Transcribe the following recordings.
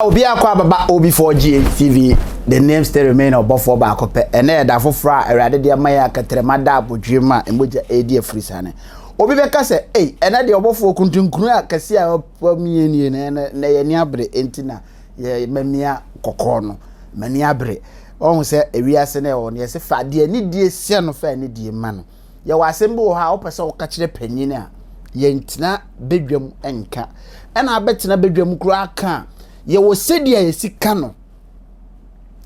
Obi akɔ ababa OB4GH TV, the name still remain ɔbɔfoɔ baako pɛ. Ɛnɛ yɛ da foforɔ a Awurade de ama yɛ akɛtrɛma da abodwiem a mogya ɛredi afiri sane. Obi bɛka sɛ, ei, ɛnɛ deɛ ɔbɔfoɔ kuntunkunu a kɛse a wamie nie no, ɛnɛ na yɛni abere enti na yɛ mamia kɔkɔɔ no, m'ani abere. Ɔhu sɛ ewiase no ɛwɔ no, yɛsɛ fa deɛ anidie sɛ no fa anidie ma no. Yɛwɔ asɛm bi wɔ hɔ a wopɛ sɛ woka kyerɛ panyin a, yɛntena badwam nka. Ɛna abɛtena badwam koraa ka a, yɛwɔ sɛdeɛ yɛsi ka no.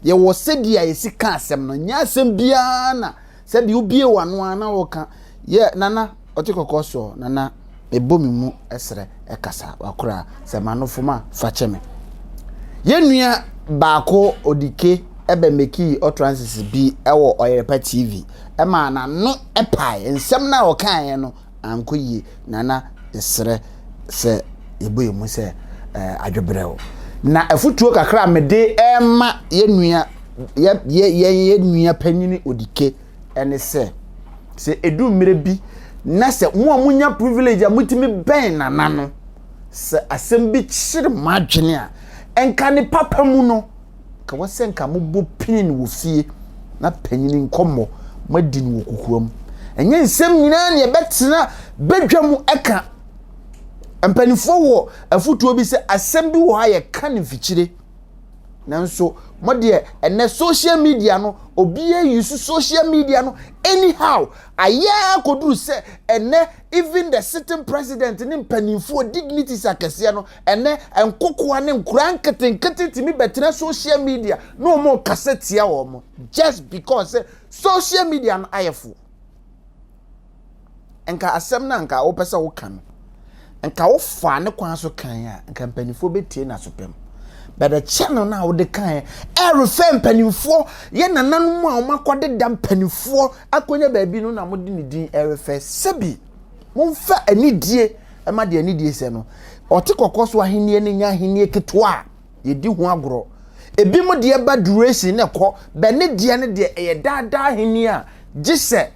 Yɛwɔ sɛdeɛ yɛsi ka asɛm no. Nyɛ asɛm biara na sɛbi wobie w'ano a na woka. Yɛ nana ɔte kɔkɔɔ soɔ nana mebɔ me mu srɛ ɛkasa wakora sɛ m'ano fom a fa kyɛ me. Yɛn nua baako Odike ɛbɛ mekii utterances bi ɛwɔ Ɔyerepa TV ɛmaa n'ano ɛpae. Nsɛm no a ɔkaeɛ no ankɔ yie. Nana yɛsrɛ sɛ yɛbɔ yɛn mu sɛ ɛɛ adwobrɛw. Na afutuo kakra a mede ɛrema yɛn nua yɛ yɛ yɛn nua panyini Odike ɛne sɛ, sɛ ɛdu mmerɛ bi na sɛ mo a monya privilege a motumi bɛn nana no, sɛ asɛm bi kyere mo adwene a, nka ne papa mu no, nka wɔ sɛ nka mobɔ pini no wɔ fie na panyini nkɔmmɔ moadi no wɔ kokoam. Ɛnyɛ nsɛm nyinaa na yɛbɛtena badwa mu ɛka. Mpanimfoɔ wɔ afotuo bi sɛ asɛm bi wɔ hɔ a yɛka no mfikyire. Nanso mo deɛ ɛnɛ social media no obiara use social media no anyhow ayɛ akɔduru sɛ ɛnɛ even the sitting president ne mpanimfoɔ dignities akɛseɛ no ɛnɛ nkokoa ne nkora nketenkete tumi bɛtena social media na wɔn kasa tia wɔn just because sɛ social media no ayɛ fo. Nka asɛm no a nka wopɛ sɛ woka no, nka wofaa ne kwan so kan a, nka mpanimfoɔ bɛtie no asopɛm. But the channel no a wode kan ɛrefɛ mpanimfoɔ, yɛ nananom a wɔn akɔdeda mpanimfoɔ akɔnya baabi no na mode ne din ɛrefɛ. Sɛbi, momfa anidie ɛma deɛ anidie sɛ no. Ɔte kɔkɔɔ so ahennie no nyɛ ahennie ketewa a yɛdi ho agorɔ. Ebi mo deɛ ba duration na ɛkɔ, bɛ ne deɛ no deɛ ɛyɛ daadaa ahennie a gye sɛ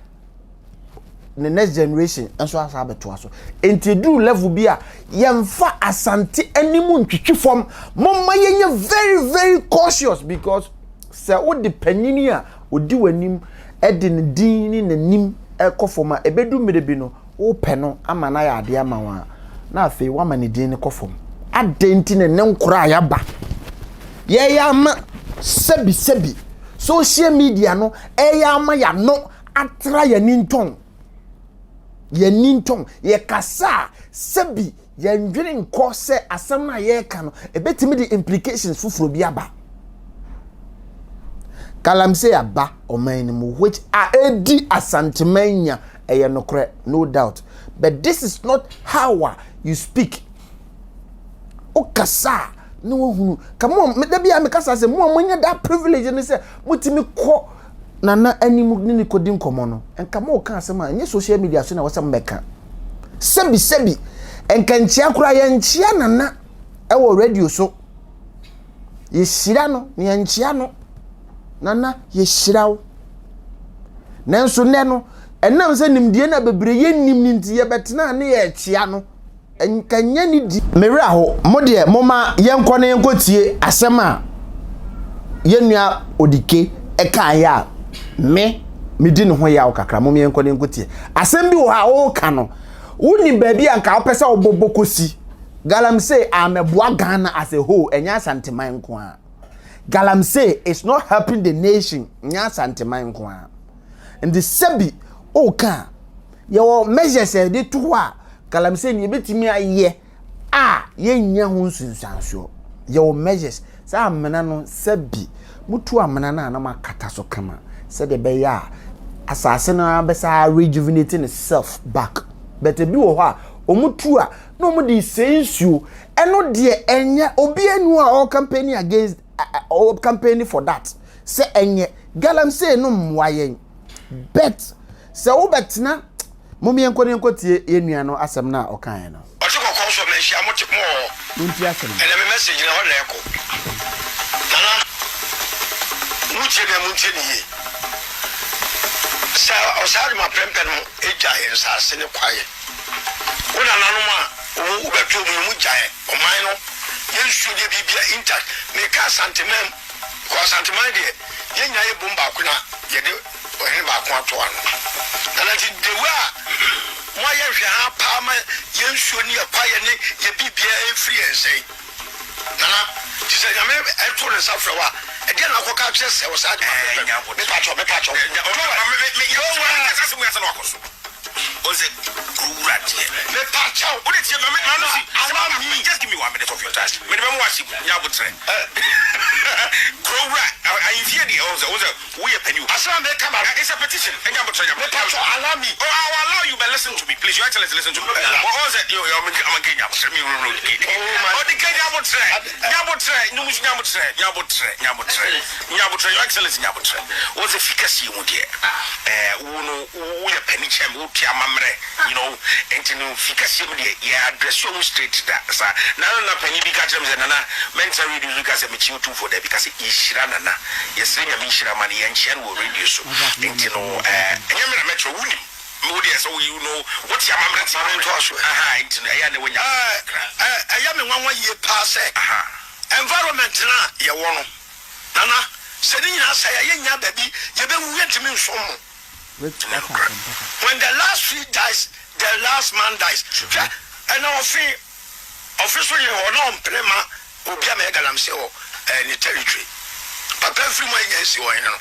ne next generation nso asa abɛtoa so. Nti eduru level bi a yɛmfa Asante anim ntwitwi fam. Momma yɛnyɛ very very cautious because sɛ wode panyini a odi w'anim de ne din ne n'anim ɛkɔ fam a, ebedu mmerɛ bi no wopɛ no ama no ayɛ adeɛ ama wo a, na afei woama ne din no kɔ fam. Adɛn nti na ne nkora a yɛaba yɛyɛ ama sɛbi sɛbi social media no ɛyɛ ama yɛano atra yɛn ntɔn yɛn ntɔn yɛkasa a sɛbi yɛndwene nkɔ sɛ asɛm no a yɛreka no ebetumi de implications foforɔ bi aba. Galamsey aba ɔman no mu which a edi Asanteman nya ɛyɛ nokorɛ, no doubt, but this is not how a you speak. Wokasa a na wahunu ka mo a da bi a mekasa sɛ mo a moanya that privilege ne sɛ motumi kɔ nana anim ne ne kɔdi nkɔmmɔ no, nka mo ka asɛm a ɛnyɛ social media so na ɛwɔ sɛ mobɛka. Sɛbi sɛbi nka nkyia koraa yɛnkyia nana ɛwɔ radio so, yɛhyira no na yɛnkyia no. Nana yɛhyira wo. Nanso nnɛ no ɛnam sɛ nimdeɛ no a bebree yɛnnim no nti yɛbɛtena ne yɛkyia no nka nyɛ ne di. Me werɛ aho. Mo deɛ momma yɛnkɔ na yɛnkɔtie asɛm a yɛn nua Odike kaeɛ a me medi ne ho yaw kakra. Mom yɛnkɔ na yɛnkɔtie. Asɛm bi wɔ hɔ a woka no, wonim baabi a nka wopɛ sɛ wobɔbɔ kɔsi. Galamsey ammɛboa Ghana as a whole, ɛnyɛ Asanteman nko ara. Galamsey is not helping the nation, ɛnyɛ Asanteman nko ara. Nti sɛbi woka a, yɛwɔ measures a yɛde to hɔ a galamsey no yɛbɛtumi ayɛ a yɛnnya ho nsunsuansoɔ. Yɛwɔ measures sɛ amena no sɛbi motu amena no a na moakata so kama sɛdeɛ ɛbɛyɛ a asase no ara bɛsa rejuvenate ne self back. But ebi wɔ hɔ a wɔn tu a na wɔn de sɛe nsuo. Ɛno deɛ ɛnyɛ obi anu a ɔwɔ campaign against, ɔwɔ campaign for that sɛ ɛnyɛ galamsey no mmoa yɛn. But sɛ wobɛtena mom yɛnkɔ ne yɛnkɔ tie yɛn nua no asɛm no a ɔkaeɛ no. Ɔte kɔkɔɔ so manhyia mo te mo wɔ hɔ. Montie asɛm no. Ɛnɛ me message no ɛhɔ na ɛkɔ. Nana mo tie me a montie no yie. Sɛ ɔsaa de ma prɛmpɛ no gyae nsaase ne kwaeɛ. Wo nananom a wo wobɛto wɔn yi wɔn gyae ɔman no. Yɛn nsuo deɛ biribia intact. Meka Asanteman mu because Asanteman deɛ yɛn nyinaa yɛ bom baako na yɛde ɔhene baako ato ano. Nana nti the way a moayɛ nhwɛhaa paa ma yɛn nsuo ne yɛn kwaeɛ ne yɛn biribiara ɛmfiri yɛn nsa yi. Nana, nti sɛ Nyame to ne nsa frɛ wo a, ɛdeɛn na wokɔka akyerɛ sɛ wɔ saa adwuma pɛpɛ no? Mepakyɛw, mepakyɛw. Mepakyɛw, allow me. Just give me one minute of your time. Mede bɛma w'ahyɛ mu, nya aboterɛ. Kuro wura, ahemfie deɛ, ɔhu sɛ, ɔhu sɛ. Wo yɛ panyin o. Asɛm a meka ma. It's a petition. Ɛnyɛ abotrɛ nyɛ. Mepatwɔ allow me. Oh I will allow you but listen to me please your excellency listen to me. Wɔ ɔn sɛ yo yo ɔmo nka nya abotrɛ mi wuro wuro ke. Oh my. Ɔdi ka nya abotrɛ nya abotrɛ nyumusu nya abotrɛ nya abotrɛ nya abotrɛ nya abotrɛ your excellency nya abotrɛ. Wɔn sɛ fi kɛseɛ mu deɛ ɛɛ wo no wo yɛ panyin kyɛn me wo te amammerɛ you know nti no fi kɛseɛ mu deɛ yɛ address ɔmo straight da saa. Nana na panyin bi ka kyerɛ me sɛ nana mɛntra radio so ka sɛ mekyi otumfoɔ dabi ka sɛ yɛhyira nana. Yɛsrɛ Nyame nhyira ma no, yɛnkyea no wɔ radio so nti no eh, ɛnyɛ me na mɛkyerɛ, wonim me wo deɛ sɛ wo you know wote amammerɛ te Ma mentoa so ɛ. Aha nti no ɛyɛ a na wanya Eh, kakra. eh, ɛyɛ me nwanwa yie paa sɛ Aha. environment no a yɛwɔ no, Nana, sɛ ne nyinaa sɛe a, yɛnnya baabi, yɛbɛwu, yɛntumi nsom mo. Ɛnyɛ nokorɛ. When the last tree dies, the last man dies. Hwɛ, ɛnɛ ɔfe, ɔfe so yere hɔ na ɔmpene ma Obi a mɛyɛ galamsey wɔ eh ne territory. Papa mfiri mu a yɛnya nsi ɔhene no.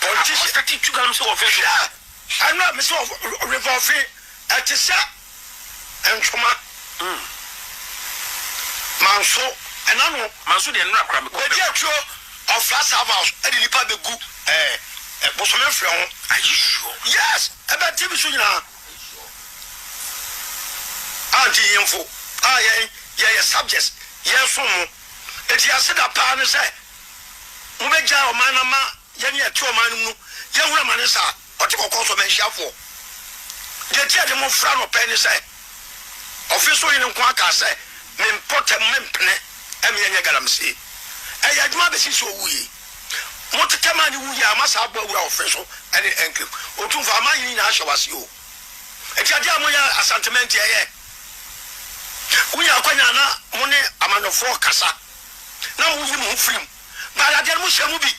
Politician. Akɔstate tu galamsey wɔ ɔfe so. Hwɛ! Ɛno a mese wɔ river ɔfe ɛte sɛ ntwoma. Manso ɛna no. Manso deɛ nnora koraa mekɔ. Baabi a tuo ɔfra serve house ɛde nipa bɛgu eh bosome mfrɛ ho. Are you sure? Yes! Ɛbɛ TV so nyinaa. A nti nyemfo a yɛn yɛyɛ subjects yɛn som mo. Enti yɛn aseda paa ne sɛ mobɛgyae ɔman no ama yɛne yɛte ɔman no mu no yɛhunu amane saa. Ɔte kɔkɔɔ so ɔmanhyiafoɔ. Deɛ nti a yɛde mo fra anɔpa yi ne sɛ ɔfe so hene nko ara kaa sɛ me mpɔtam mempene ɛme ɛnyɛ galamsey. Ɛyɛ adwuma bɛsi sɛ ɔwuiɛ. Mo tetɛ maa ne wuiɛ ama saa aboa wura ɔfe so ne enclave. Otumfoɔ ama ahene nyinaa ahyɛ wo ase o. Enti adeɛ a moyɛ Asanteman nti ɛyɛ? Wonya akwanya a na mo ne amanyɔfoɔ kasa na mo yi mo ho firi mu but adeɛ no mo hyɛ mu bi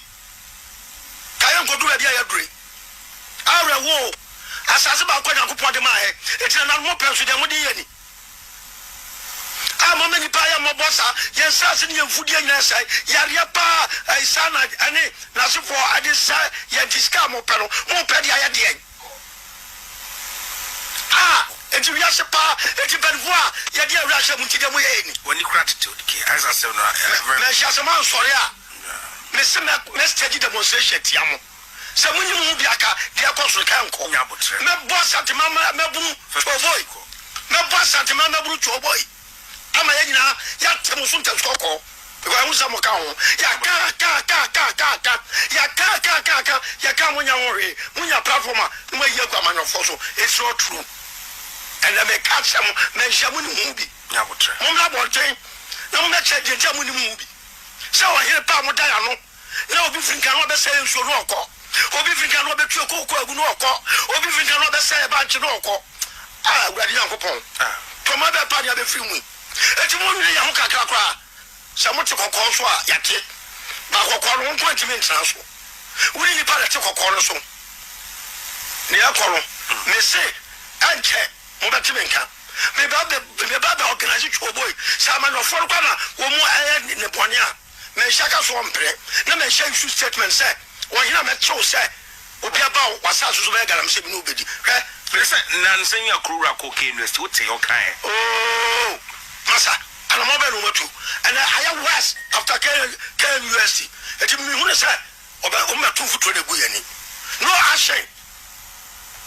ka yɛ nkɔduru baabi a yɛaduru yi. Awerɛhoɔ o, asase baako a Nyankopɔn de maa yɛ, enti nananom mo pɛ nso deɛ mode yɛ ni. A moama nnipa ayɛ mmɔbɔ saa, yɛn nsase ne yɛn mfudeɛ nyinaa sɛe, yareɛ paa a Isana ne n'asefoɔ de sɛe yɛn nti sika a mopɛ no, mopɛ de ayɛ deɛn? Ah enti wiase paa enti mpaninfoɔ a yɛde awura ahyɛ mo nti deɛ moyɛ yɛ ni. W'ani kura tete o dike ayɛ sɛ asɛm no a very. Mɛ hyɛ sɛ mo ansɔre a me se mɛ mɛ stage demonstration atia mo sɛ mo nyi mo ho bi aka deɛ ɛkɔ so no ka ɛnkɔ Nya aboterɛ. mɛ bɔ asante ma mɛ bunu Fa twoboi kɔ. mɛ bɔ asante ma mɛ bunu twoboi. Ama yɛn nyinaa yɛate mo so ntɛm kɔkɔɔ because yɛhu sɛ moka ho. Yɛaka aka aka aka aka aka yɛaka aka aka aka yɛka a monya ho hwee. Monya platform a na moayi agu amanyɔfoɔ so. It's not true. Ɛnɛ meka akyerɛ mo, manhyia mo ne ho bi. Mommra abɔnten na mommɛkyerɛ deɛ nti a monim ho bi. Sɛ ɔhene pɛ a modan ano. Na obi firi nkan na ɔbɛsɛe nsuo na ɔkɔ. Obi firi nkan na ɔbɛtue kooko agu na ɔkɔ. Obi firi nkan na ɔbɛsɛe bankye na ɔkɔ. Ah, Awurade Nyankopɔn, tɔma bɛn paa ne abɛfiri mu yi? Enti monnwene yɛn ho kakra koraa. Sɛ mote kɔkɔɔ so a, yɛate. Ba kɔkɔɔ no, wo nko ara ntumi ntena so. Wo ne nnipa na ɛte kɔkɔɔ no so. Nea ɛkɔ no, mese, ɛnkyɛ mobɛte me nka. Meba bɛ, meba bɛ organise twoboi. Sɛ amanyɔfoɔ no koraa na wɔn ɛyɛ nnebɔne a, Manhyia ka so ɔmprɛ na manhyia issue statement sɛ ɔhene a mɛkyerɛw sɛ obi aba w'asase so bɛyɛ galamsey me ne wo bɛdi. Hwɛ. Mese sɛ nnansa yi a Kurowura kɔɔ KNUST wotee ɔkaeɛ. Ooh masa anamɔn bɛn na wɔn atu ɛnɛ ayɛ worse after KNUST enti mehu no sɛ ɔbɛ wɔn bɛto mfuturo na egu yɛn ani no action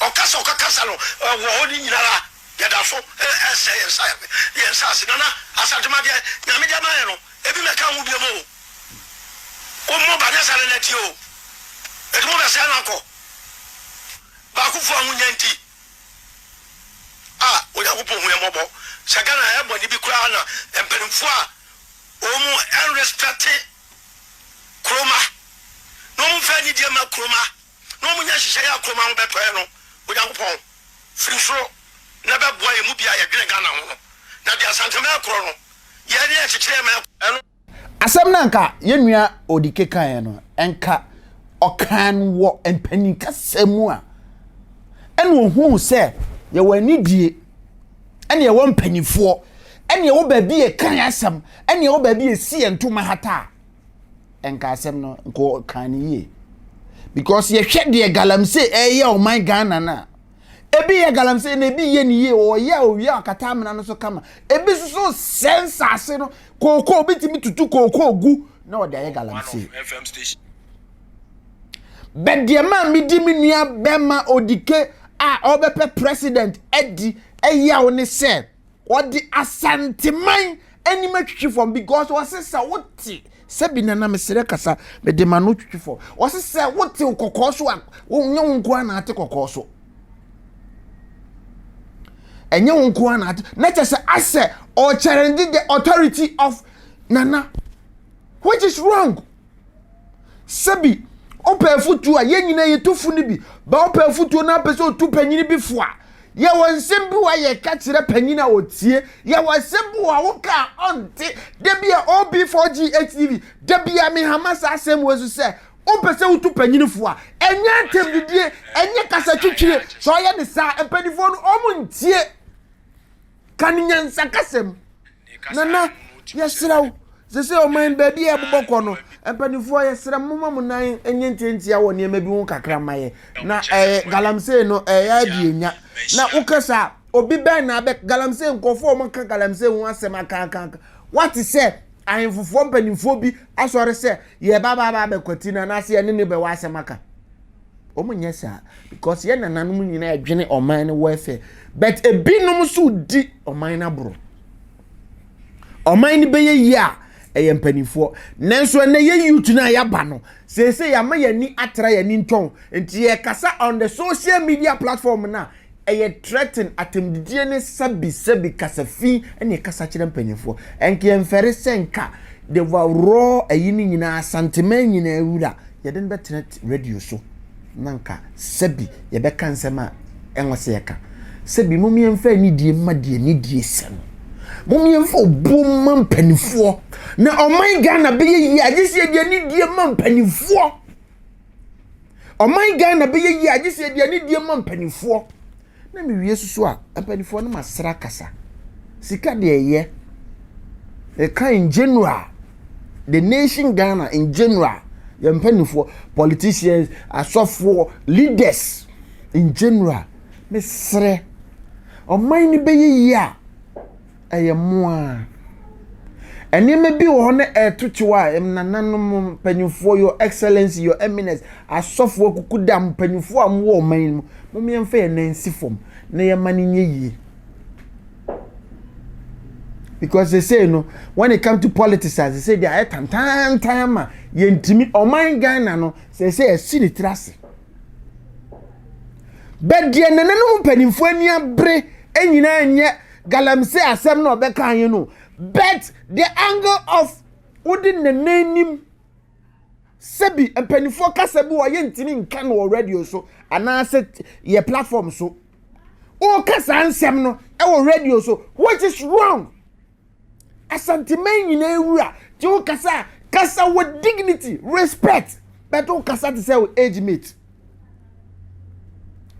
ɔkasa ɔkakasa no wɔ hɔ ne nyinara yɛda so ɛsɛ yɛn nsa yɛn nsaase nana Asantema deɛ Nyame de ama yɛn no Ebi mɛka ho biom o. Wo mo ba nyɛ saa na ɛteɛ o. Eti mo bɛsɛe no akɔ. Baako fo ahonya nti. Ah Onyankopɔn hu yɛn mmɔbɔ. Sɛ Ghana ayɛ bɔne bi koraa na mpanimfoɔ a wɔn ɛnrespɛte kuroma na wɔn mfa anidie mma kuroma na wɔn nyɛ nhyehyɛeɛ a kuroma ho bɛtɔɛ no Onyankopɔn firi soro na bɛboa yɛn mu bi a yɛdwene Ghana ho no na deɛ Asantema ɛkorɔ no. Yɛn ne yɛkyekyere yɛn man ɛno. Asɛm no a nka yɛn nua Odike kaeɛ no, nka ɔkaa no wɔ mpanin kasa mu a, ɛna ohuu sɛ yɛwɔ anidie, ɛna yɛwɔ mpanimfoɔ, ɛna yɛwɔ baabi yɛka yɛn asɛm, ɛna yɛwɔ baabi yɛsi yɛn ntoma hata a, nka asɛm no nka ɔkaa no yie. Because yɛhwɛ deɛ galamsey ɛreyɛ ɔman Ghana no a, Ebi yɛ galamsey na ebi yɛ ne yie, ɔyɛ a owie a ɔkata amena no so kama. Ebi nso so sɛ nsaase no, kookoo, obi tumi tutu kookoo gu na ɔde ayɛ galamsey. Bɛ deɛ maa medi me nua bɛma Odike a ɔbɛpɛ president adi ɛyaw ne sɛ Ɔde Asanteman anim atwitwi fam because ɔse sɛ wote sɛbi nana mesrɛ kasa mede m'ano twitwi fam ɔse sɛ wote kɔkɔɔ so a nyɛ wo nko ara na ate kɔkɔɔ so ɛnyɛ wo nko ara na ate na kyɛ sɛ asɛ ɔchallenge the authority of nana which is wrong. Sɛbi, wopɛ afotuo a, yɛn nyinaa yɛtu fo no bi. Ba wopɛ afotuo na apɛ sɛ otu panyini bi fo a, yɛwɔ nsɛm bi wɔ a yɛka kyerɛ panyin a ɔtie. Yɛwɔ asɛm bi wɔ a woka a ɔnte. Da bi a OB4GHTV, da bi a mehama saa asɛm wɔ so sɛ, wopɛ sɛ wotu panyini fo a, ɛnyɛ atɛmdidie, ɛnyɛ kasatwitwire. Sɛ ɔyɛ ne saa, mpanimfoɔ no, wɔn ntie. Ka no nyansakasa mu. Nana, yɛsrɛ wo, sɛ ɔman baabi a ɛbobɔ kɔ no, mpanimfoɔ yɛsrɛ mo ma mo nan nyɛ ntiantia wɔ nneɛma bi ho kakra ma yɛ. Na ɛyɛ galamsey no ɛyɛ adi enya. Na wokasa a, obi bɛn na abɛ galamsey nkurɔfoɔ a wɔka galamsey ho asɛm akaakaaka. Wate sɛ ahemfofoɔ mpanimfoɔ bi asɔre sɛ yɛba ba ba abɛkwati no anaasɛ yɛne ne bɛwɔ asɛm aka. Wɔn nyɛ saa because yɛn nananom nyinaa ɛdwene ɔman no welfare but ebinom nso di ɔman no aboro. Ɔman no bɛyɛ yie a ɛyɛ mpanimfoɔ nanso ɛnɛ yɛ youth no a yɛaba no seesei yɛama yɛn ani atra yɛn ani ntɔn nti yɛkasa on the social media platform no a Ɛyɛ threaten, atɛmdidie ne sɛbi sɛbi kasa fi ɛna ɛkasa kyerɛ mpanyinfoɔ. Ɛnka yɛnfɛre sɛ nka the raw ɛyi ne nyinaa Asanteman nyinaa wura yɛde no bɛtena radio so na nka sɛbi yɛbɛka nsɛm a ɛnwɔ sɛ yɛka. Sɛbi mom yɛmfa anidie mma deɛ anidie sɛ no. Mom yɛmfa obuo mma mpanimfoɔ na ɔman Ghana bɛyɛ yie a gye sɛ yɛde anidie ma mpanimfoɔ. Ɔman Ghana bɛyɛ yie a gye sɛ yɛde anidie ma mpanimfoɔ. Na mewie soso a, mpanimfoɔ no masra kasa. Sika deɛ ɛyɛ. Ɛka in general, the nation Ghana in general, yɛn mpanimfoɔ, politicians, asɔfoɔ, leaders in general, mesrɛ, ɔman no bɛyɛ yie a, ɛyɛ mmoa. Nneɛma bi wɔ hɔ na ɛreto kyew a nananom mpanyinfoɔ, your excellency, your eminence, asɔfoɔ akukudam mpanyinfoɔ a wɔwɔ ɔman yi mu, mom yɛmfa yɛn nan nsi fam na yɛma no nyɛ yie. Because they say no, when it comes to politics, as they say, they are tantantan ama yɛntumi ɔman Ghana no, sɛ sɛ ɛsi ne tiri ase. But deɛ nananom mpanimfoɔ ani abere nyinaa nyɛ galamsey asɛm na ɔbɛka yɛn no but the angle of wode nana anim sɛbi mpanimfoɔ kasa bi wɔ yɛntumi nka no wɔ radio so anaasɛ yɛ platform so wɔka saa nsɛm no wɔ radio so which is wrong. Asanteman nyinaa wura ti wo kasa a kasa wɔ dignity respect but wo kasa te sɛ wo age mate.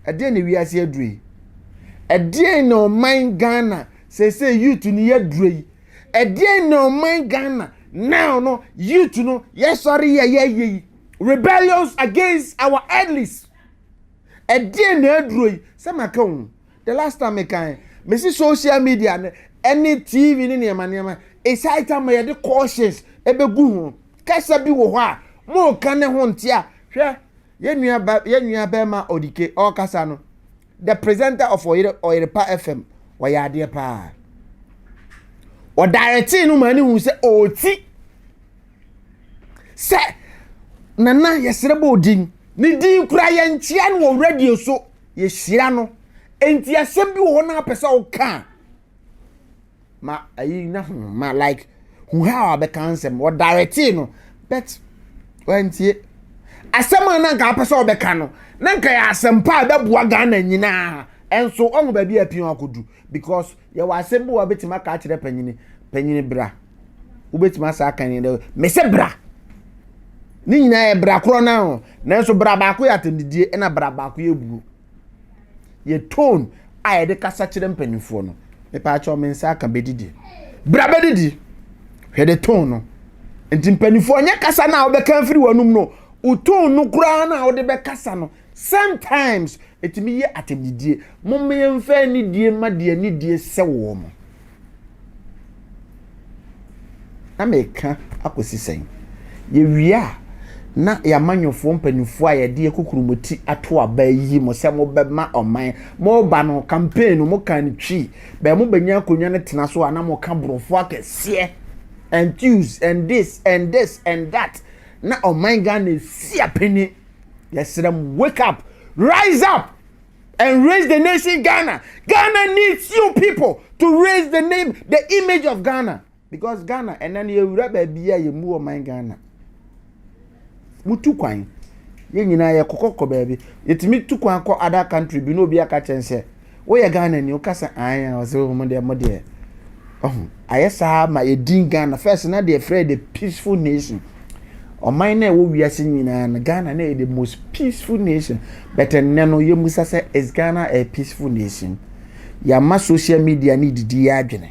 Ɛdeɛn na wiase aduro yi? Ɛdeɛn na ɔman Ghana sɛsɛ youth no yɛaduro yi? Ɛdeɛn na ɔman Ghana now no youth no yɛsɔre yɛ yɛyɛ yi? Rebellions against our elderlies. Ɛdeɛn na aduro yi? Sɛ maka wo The last time me kan, me si social media no ɛne TV ne nneɛma nneɛma. It's high time yɛde cautions ɛbɛgu ho. Kasa bi wɔ hɔ a mo ka ne ho nte a hwɛ yɛn nua ba yɛn nua bɛrima Odike ɔrekasa no the presenter of Ɔyere Ɔyerepa FM ɔyɛ adeɛ paa. Ɔdaretee no ma ne hu sɛ ɔreti sɛ nana yɛsrɛ bɔ odin ne din kura yɛnkyea no wɔ radio so. Yɛhyira no. Enti asɛm bi wɔ hɔ na apɛ sɛ woka a, ma ayi na ho ma like hu how abɛka nsɛm. Wɔdaretee no but wantie. Asɛm a na nka apɛ sɛ ɔbɛka no, na nka yɛ asɛm pa a ɛbɛboa Ghana nyinaa. Ɛnso ɔho baabi a apia akɔdu because yɛwɔ asɛm bi wɔ a bɛtumi aka akyerɛ panyini. Panyini bra. Wobɛtumi asa aka ne dɛ, mese bra. Ne nyinaa yɛ bra korɔ no o. Nanso bra baako yɛ atɛmdidie ɛna bra baako yɛ buo. Yɛ tone a yɛde kasa kyerɛ mpanimfoɔ no. Mepaakyɛw me nsa aka bɛdidi. Bra bɛdidi. Hwɛ de tone no. Nti mpanimfoɔ nyɛ kasa no a wobɛka afiri w'anum no. Wo tone no koraa no a wode bɛkasa no Sometimes ɛtumi yɛ atɛmdidie. Momma yɛmfa anidie mma deɛ anidie sɛ wɔ mo. Na meka akɔsi sɛn? Yɛwie a, na yɛamanyɔfoɔ mpanimfoɔ a yɛde akukurumoti ato aba yi mo sɛ mobɛma ɔman. Moba no, campaign no, moka no twi. Bɛn mobɛnya akonnwa no tena so a na moka borɔfo akɛseɛ. And choose, and this, and this, and that. Na ɔman Ghana si apini. Yɛsrɛ mo, wake up, rise up and raise the nation Ghana. Ghana needs you people to raise the name, the image of Ghana. Because Ghana, ɛnɛ no yɛwura baabi a yɛmmu ɔman Ghana. Mutu kwan, yɛn nyinaa yɛkɔkɔkɔ baabi. Yɛtumi tu kwan kɔ other country bi na obi aka kyɛn sɛ Woyɛ Ghana ni, woka sɛ ae a, ɔsɛ oh, mo deɛ mo deɛ. Ɔho, ayɛ saa ma yɛdin Ghana. First na deɛ frɛ the peaceful nation. Ɔman na ɛwɔ wiase nyinaa no, Ghana na yɛ the most peaceful nation. But ɛnnɛ no, yɛmmusa sɛ, is Ghana a peaceful nation? Yɛama social media ne didi yɛ adwene.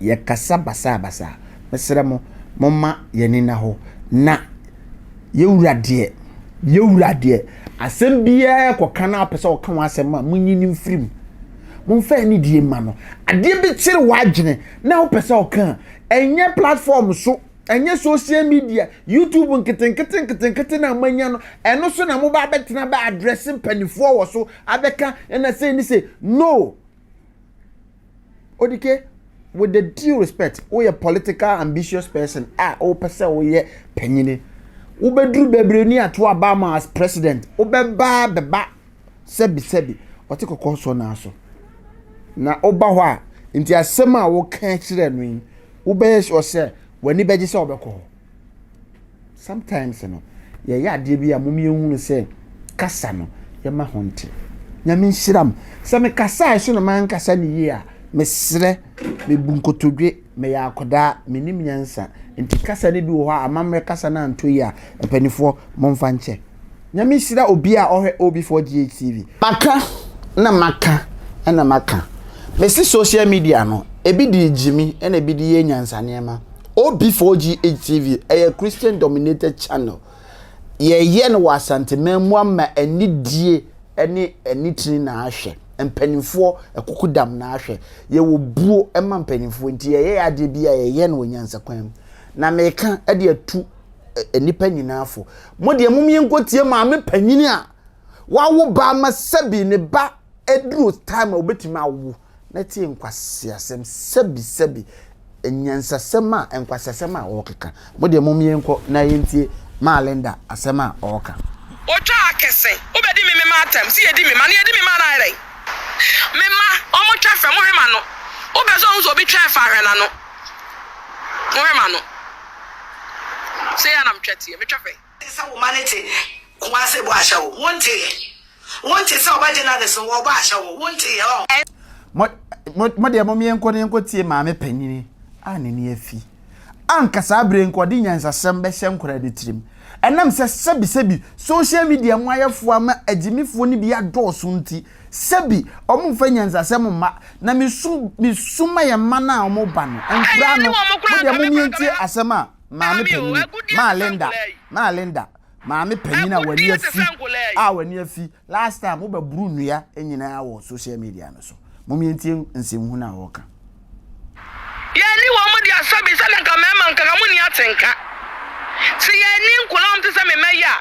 Yɛkasa basabasa. Mesrɛ mo, momma yɛn ani nna hɔ na yɛwura deɛ, yɛwura deɛ, asɛm biara kɔka na apɛ sɛ ɔka ho asɛm a, monyi no mfiri mu. Momfa anidie mma no. Adeɛ bi kyere w'adwene na wopɛ sɛ ɔka a, ɛnyɛ platform so, ɛnyɛ social media, YouTube nketenkete nketenkete na moanya no, ɛno so na moba abɛtena bɛ address mpanimfoɔ wɔ so abɛka ɛna sei ne sei. No. Odike, with the due respect, woyɛ political ambitious person a wopɛ sɛ woyɛ panyini. Wobɛduru bebree ni ato aba ama as president. Wobɛba bɛba sɛbi sɛbi ɔte kɔkɔɔ sɔ naa so. Na woba hɔ a, nti asɛm a woka kyerɛ no yi, wobɛyɛ sure sɛ w'ani bɛgye sɛ wobɛkɔ hɔ. Sometimes no, yɛyɛ adeɛ bi a mom yɛnhunu sɛ kasa no yɛma ho nte. Nyame nhyira mo. Sɛ mekasae so na mankasa no yie a, mesrɛ, mebu nkotodwe, meyɛ akɔdaa, mennim nyansa. Nti kasa no bi wɔ hɔ a amammerɛ kasa no antɔ yie a, mpanifoɔ momfa nkyɛ. Nyame nhyira obiara a ɔhwɛ OB4GH TV. Maka na maka na maka. Mese social media no, ebi de gyimi na ebi de yɛ nyansa nneɛma. OB4GH TV ɛyɛ Christian dominated channel. Yɛyɛ no wɔ Asanteman mu ama anidie ne anitini na ahwɛ. Mpanimfoɔ akukudam na ahwɛ. Yɛwɔ buo ma mpanimfoɔ nti yɛyɛ adeɛ bi a yɛyɛ no wɔ nyansakwan mu. Na meka de atu nnipa nyinaa fo. Mo deɛ mom yɛnkɔtie maame panyini a wawo ba ama sɛbi ne ba aduru time a obetumi awo na tie nkwaseasɛm sɛbi sɛbi nyansasɛm a nkwaseasɛm a ɔrekeka. Mo deɛ mom yɛnkɔ na yɛntie Maa Linda asɛm a ɔreka. Otwa akɛse, wobɛdi me mema atɛm, se yɛdi me ma no yɛdi me ma no ayɛ dɛn? Me mma, wɔn twa fɛ, mohwɛ m'ano. Wopɛ sɛ ohu sɛ obi twa ɛfa a, hwɛ n'ano. Mohwɛ m'ano. Sei ara na metwa teɛ, metwa fɛ. Sɛ wo ma no te Kumase bɔ ahyɛ wo, wo nte yɛ. Wo nte sɛ ɔba journalist no wɔbɔ ahyɛ wo, wo nte yɛ ɔn. Mo, mo, mo deɛ mom yɛnkɔ na yɛnkɔ tie maame panyini a n'ani afi. Anka saa bere nka ɔde nyansasɛm bɛhyɛ nkwadaa no tirim. Ɛnam sɛ sɛbisɛbi social media mu ayɛfoɔ ama agyimifoɔ no bi adɔɔso nti, sɛbi wɔmfa nyansasɛm mma. Na mesu, mesu ma yɛn mma no a wɔba no, nkwadaa no, mo deɛ mom yɛntie asɛm a maame panyini, maa Linda, maa Linda, maame panyin a w'ani afi a w'ani afi last time wobɛboro nnua nyinaa wɔ social media no so mom yɛntie nsɛmhunu a wɔka. Yɛnni wɔn mu de asɔ bi sɛdeɛ nka mmarima nka nka monni atenka. Sɛ yɛnni nkwadaa a wɔte sɛ me mma yi a,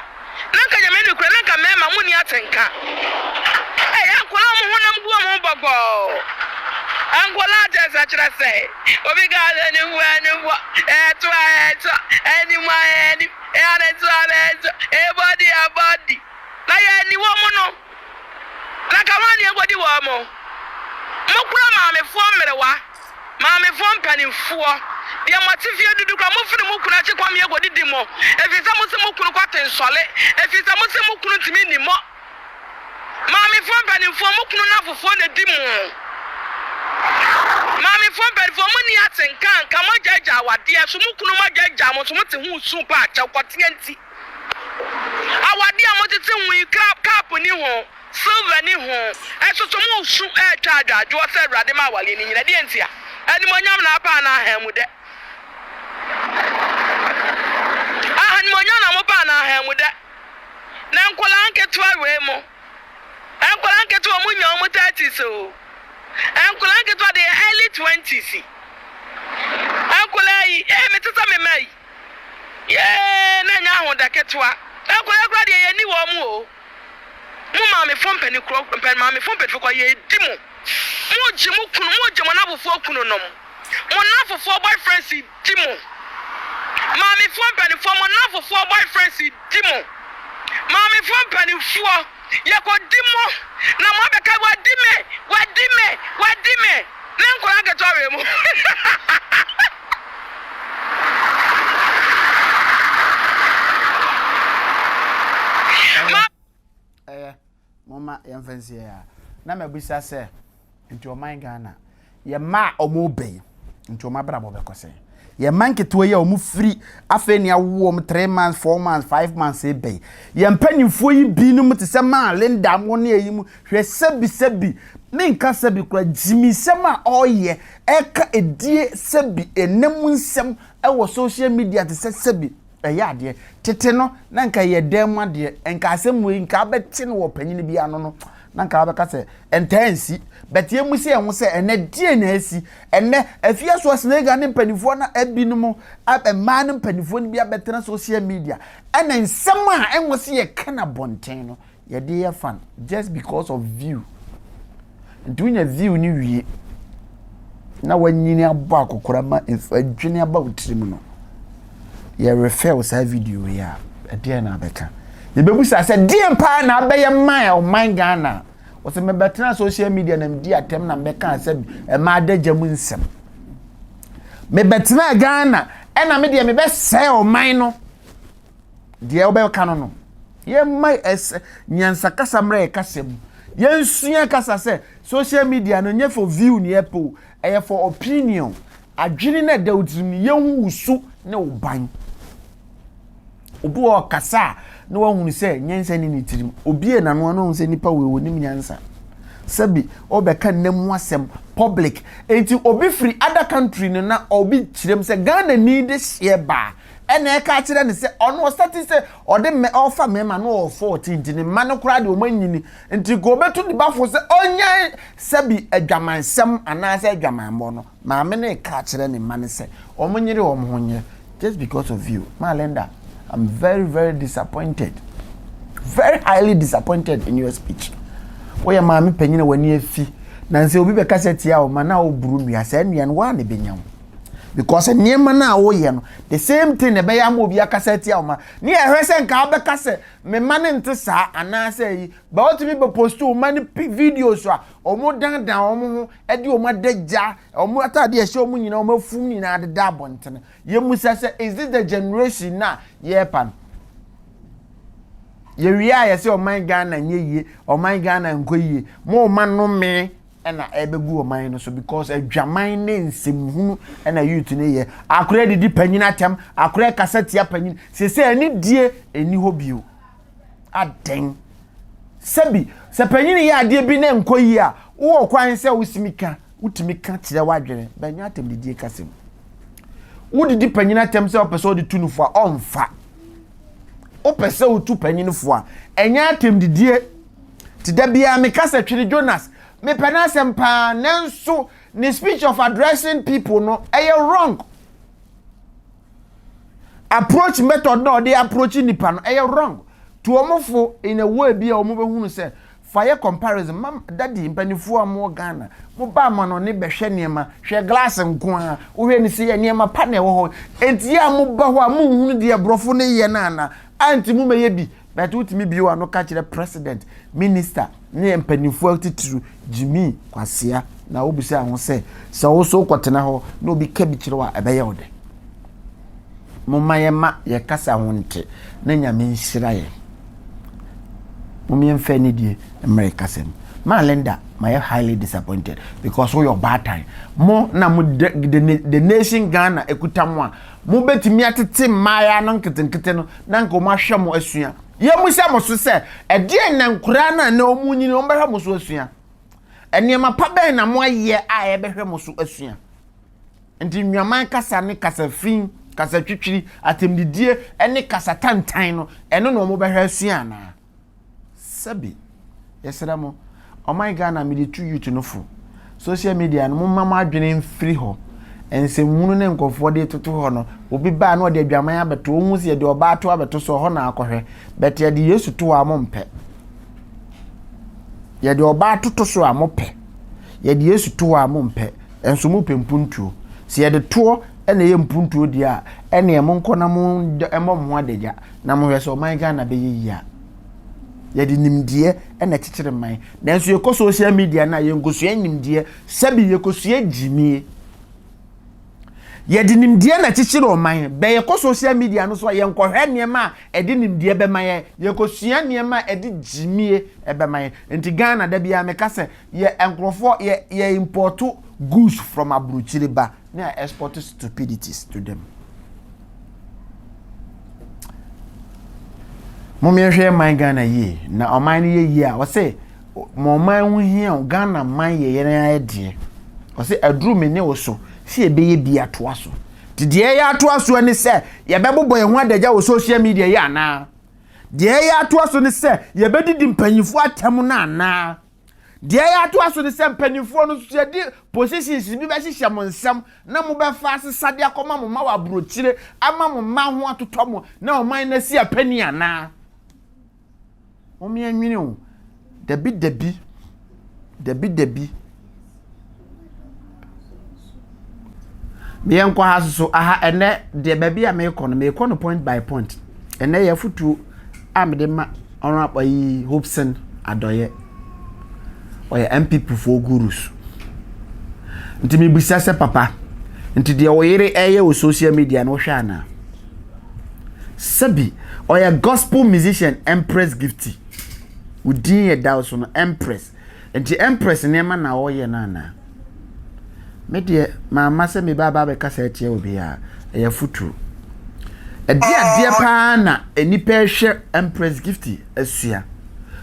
na nka Nyame nokorɛ na nka mmarima monni atenka. Ɛyɛ nkwadaa a wɔn honam gu wɔn ho bɔkɔɔ. Nkwadaa kyerɛ sɛ kyerɛ sɛ obi ka sɛ animfoɔ animfoɔ, ɛɛto a ɛɛto, anim a anim, ɛanɛto a ɛnɛto, ɛbɔdi a bɔdi. Na yɛnni wɔn no. Na ka hwan ne ɛnkɔdi wɔn mo? Mo kora maamefoɔ mmerewa, maamefoɔ mpanimfoɔ, deɛ mo ate fie dudu kora mo firi mo kunu akyi kɔm yɛ kɔdidi mo, ɛfiri sɛ mo se mo kunu kɔ te nsɔle, ɛfiri sɛ mo se mo kunu ntumi nni mo. Maamefoɔ mpanimfoɔ, mo kunu nafofoɔ na ɛdi mo. Maamefoɔ mpaninfoɔ mo nni atenka anka mo agyaagyaa awadeɛ so mo kunu mo agyaagyaa mo so mo te ho su pa akyɛw kɔteɛ nti awadeɛ a mo tete ho yi cup ni ho silver ni ho ɛso so mo su ɛretwa adwadwoɔ sɛ awurade ma awadeɛ no nyina deɛ ntia animonyam na apa anaa ahanmudɛ Ahanimuonyam na mopɛ anaa ahanmudɛ? Na nkwadaa nketewa wei mo, nkwadaa nketewa wɔn nya wɔn thirties o, nkwadaa nketewa de early twenties, nkwadaa yi, ee mete sɛ me mma yi, yee na ɛnyɛ ahoda ketewa, nkwadaa kura deɛ yɛn ni wɔn o, mo maamefo mpanyinfoɔ mpɛ maamefo mpanyinfoɔ kɔ yɛdi mo, mo gye mo kunu, mo gye mo nafofoɔ kunu nom. Mo nnamfofoɔ boyfriends di mo. Maamefoɔ mpaninfoɔ mo nnamfofoɔ boyfriends di mo. Maamefoɔ mpaninfoɔ yɛkɔdi mo na mo abɛka wadi me wadi me wadi me ne nkwadaa nketewa wei mo. Ɛyɛ. Momma yɛmfa nsi ha. Na mabisa sɛ, nti ɔman Ghana, yɛn mma a wɔreba yi, nti wɔn abrabɔ bɛkɔ sɛn? Yɛn mma nketewa yi a wɔfiri afei ne awo wɔn three months, four months, five months reba yi, yɛn mpanimfoɔ yi binom te sɛ maa Linda mo ne ayi mu, hwɛ sɛbi sɛbi, menka sɛbi koraa, gyimisɛm a ɔreyɛ, ɛka edie sɛbi, ɛnam nsɛm ɛwɔ social media te sɛ sɛbi, Ɛyɛ adeɛ. Tete no, na nka ɛyɛ dan mu adeɛ. Nka asɛm wei, nka abɛte no wɔ panyin bi ano no, na nka abɛka sɛ, ɛntaa nsi. But yɛmmu sɛ yɛn ho sɛ, ɛnɛ deɛn na asi? Ɛnɛ, afie so Senegal ne mpanimfoɔ no ebinom, mmaa no mpanimfoɔ no bi abɛtena social media, ɛna nsɛm a ɛnwɔ sɛ yɛka no abɔnten no, yɛde yɛ fan just because of view nti wonya view no wie na wanyini abɔ akɔkora ma adwene aba wo tirim no yɛ refer wo saa video yi a ɛdeɛn na abɛka yɛbɛbusa sɛ deɛn paa na abɛyɛ man a ɔman Ghana wɔsɛ mebɛtena social media na medi atɛm na mebɛka sɛ ɛma adagya mu nsɛm mebɛtena Ghana ɛna me deɛ mebɛsɛe ɔman no Deɛ wobɛka no no, yɛmma ɛsɛ nyansakasa mmra yɛ kasa mu. Yɛnsua kasa sɛ social media no nyɛ for view ne yɛpɛ o, ɛyɛ for opinion. Adwene no ɛda wo tirim no, yɛhu wo su ne wo ban. Obi wɔ ɔkasa a na wahunu sɛ nyansa ni ne tirim. Obie n'ano a na wahunu sɛ nipa wei onim nyansa. Sɛbi ɔbɛka nna mu asɛm public. Enti obi firi other country no na obi kyerɛm sɛ Ghana ni de hyeɛ baa Ɛna ɛka kyerɛ no sɛ ɔno ɔsɛte sɛ ɔde mmɛ ɔfa mmarima no ɔwɔ 14 nti ne mma no koraa deɛ ɔma nyini nti ka ɔbɛtu ne ba fo sɛ ɔnyae sɛbi adwamansɛm anaasɛ adwamammɔ no. Maame no reka akyerɛ ne mma no sɛ wɔn nyere wɔn ho nyɛ just because of you. Ma Linda, I'm very very disappointed. Very highly disappointed in your speech. Woyɛ maame panyin a w'ani afi. Na sɛ obi bɛkasa tia wo ma na woburu nnua saa nnua no woa na ɛbɛnya wo. Because nneɛma no a woyɛ no, the same thing na ɛbɛyɛ ama obi akasa atia wo ma. Ne ɛhwɛ sɛ nka wobɛka sɛ me mma no nte saa anaasɛ ayi. Ba wotumi bɛ post wo mma no videos a wɔn dandan wɔn ho de wɔn adagya, wɔn ataade a ɛhyɛ wɔn nyinaa, wɔn afum nyinaa deda abɔntene. Yɛmmusa sɛ is this the generation na yɛrepa no? Yɛwie a yɛsɛ ɔman Ghana nyɛ yie, ɔman Ghana nkɔ yie. Mo ma nnome ɛna ɛbɛgu ɔman no so because adwaman ne nsɛmhunu ɛna youth no yɛ. Akora didi panyin atɛm, akora kasa tia panyin. Sese ɛne die ɛni hɔ bio. Adɛn? Sɛbi, sɛ panyin yɛ adeɛ bi na ɛnkɔ yie a, wowɔ kwan sɛ wosimi ka, wotumi ka kyerɛ w'adwene, bɛnyɛ atɛmdidie kasa mu. Wodidi panyin atɛm sɛ wopɛ sɛ wode tu no fo a, ɔmfa. Wopɛ sɛ wotu panyin fo a, ɛnyɛ atɛmdidie. Ti da biara meka sɛ Twene Jonas, mepɛ n'asɛm paa, nanso ne speech of addressing people no, ɛyɛ wrong. Approach method na ɔde approach nipa no, ɛyɛ wrong. Tu wɔn fo in a way bi a wɔn bɛhunu sɛ fa yɛ comparison ma daddy mpanimfoɔ a wɔwɔ Ghana mo ba amanɔne bɛhwɛ nneɛma hwɛ glass nko ara wohwɛ ne sɛ yɛ nneɛma pa na ɛwɔ hɔ enti yɛ a mo ba hɔ a mo nhunu deɛ borɔfo no yɛ no ana anti mo mɛyɛ bi but wotumi bio ano ka kyerɛ president minister ne mpanimfoɔ atitiriw Jimmy Kwasea na wobisa ho sɛ sɛ wo so wokɔtena hɔ na obi ka bi kyerɛ wo a ɛbɛyɛ wo dɛ. Momma yɛma yɛ kasa ho nte na Nyame nhyira yɛn. Mom yɛmfa anidie mmra yɛ kasa mu. Maa Linda, mayɛ highly disappointed because woyɛ ɔbaatan. Mo na mo the, the, the nation Ghana ekuta mo a, mobɛtumi atete mmaayaa no nketenkete no na nka wɔn ahwɛ mo asua. Yɛmmisa mo so sɛ, ɛdeɛn na nkoraa no a na wɔn nyini wɔn bɛhwɛ mo so asua? Nneɛma pa bɛn na moayɛ a yɛbɛhwɛ mo so asua? Nti nnwaman kasa ne kasa fi, kasa twitwiri, atɛmdidie ne kasa tantan no, ɛno na wɔn bɛhwɛ asua anaa? Sɛbi, yɛsrɛ mo, ɔman Ghana mede tu youth no fo. Social media no, momma mo adwene mfiri hɔ. Nsɛmhunu ne nkurɔfoɔ de toto hɔ no, obi baa na ɔde adwaman abɛto, wohu sɛ yɛde ɔbaa to abɛto so, ɛhɔ na akɔhwɛ. But yɛde Yesu to hɔ a mompɛ. Yɛde ɔbaa toto so a mopɛ. Yɛde Yesu to hɔ a mompɛ. Nso mopɛ mpuntuo. Sɛ yɛde toɔ na ɛyɛ mpuntuo deɛ a, ɛneɛ monkɔ na mommɔ mo ho adagya na mohwɛ sɛ ɔman Ghana bɛyɛ yie a. Yɛde nimdeɛ na ɛkyekyere man. Nanso yɛkɔ social media no a, yɛnkɔsua nimdeɛ. Sɛbi yɛkɔsua gyimie. Yɛde nimdeɛ na ɛkyekyere ɔman. Bɛ yɛkɔ social media no so a, yɛnkɔhwɛ nneɛma a ɛde nimdeɛ bɛma yɛn. Yɛkɔsua nneɛma a ɛde gyimie bɛma yɛn. Nti Ghana, da biara meka sɛ, yɛ nkurɔfoɔ, yɛ, yɛ import goods from aburokyire ba na yɛ export stupidities to them. Mom yɛnhwɛ yɛn man Ghana yie. Na ɔman no yɛ yie a, ɔse ma ɔman ho hia o, Ghana man yɛ yɛn ara deɛ. Ɔse aduru me ne wo so sɛ yɛbɛyɛ bi atoa so. Nti deɛ ɛyɛ atoa soɔ ne sɛ yɛbɛbobɔ yɛn ho adagya wɔ social media yi anaa? Deɛ ɛyɛ atoa so ne sɛ yɛbɛdidi mpanyinfoɔ atɛm no anaa? Deɛ ɛyɛ atoa so ne sɛ mpanimfoɔ no nso yɛde positions bi bɛhyehyɛ mo nsam na mobɛfa asesa de akɔma mo mma wɔ aburokyire ama mo mma ho atotɔ mo na ɔman no asi apani anaa? Momeɛnwene o. Dabi dabi. Dabi dabi. Yɛnkɔ ha soso aha ɛnɛ deɛ baabi a merekɔ no merekɔ no point by point ɛnɛ yɛ afutuo a mede ma ɔno ayi Hopeson Adɔyɛ ɔyɛ NPP foɔ gurus nti mebisa sɛ papa nti deɛ wo yere ɛyɛ wɔ social media no wohwɛ anaa sɛbi ɔyɛ gospel musician Empress Gifty wo din yɛ da so no Empress Nti Empress nneɛma na ɔyɛ no anaa? Me deɛ mamma sɛ meba aba abɛkasa atia obiara, ɛyɛ afotuo. Ɛde adeɛ paa na nnipa rehwɛ Empress Gifty asua.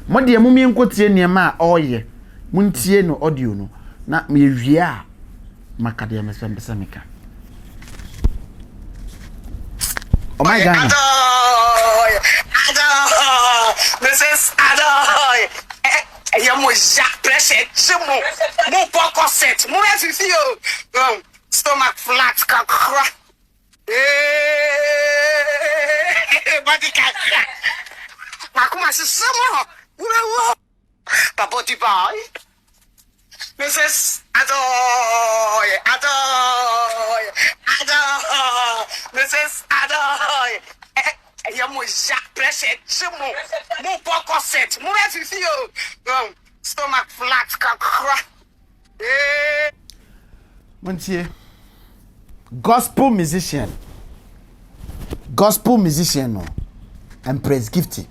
Mo deɛ mom yɛnkɔtie nneɛma a ɔreyɛ, montie no audio no na yɛwie a maka deɛ mesɛ mpɛ sɛ meka. Ɔman Ghana. Adoy, adoy, Mrs. Adoy. Ɛyɛ mo ya pressure kye mo. Mo bɔ corset, mo yɛ fifi o. Um, stomach flat kakra. Hey, body kakra. Makoma sisi mo. Wo Papa Dubai. Mrs. Adoy, Adoy, Adoy, Mrs. Adoy. Ɛyɛ mo ya pressure kye mo. Mo bɔ corset, mo yɛ fifi o. Um, stomach flat kakra. Hey. Montie. Gospel musician. Gospel musician no. Empress Gifty.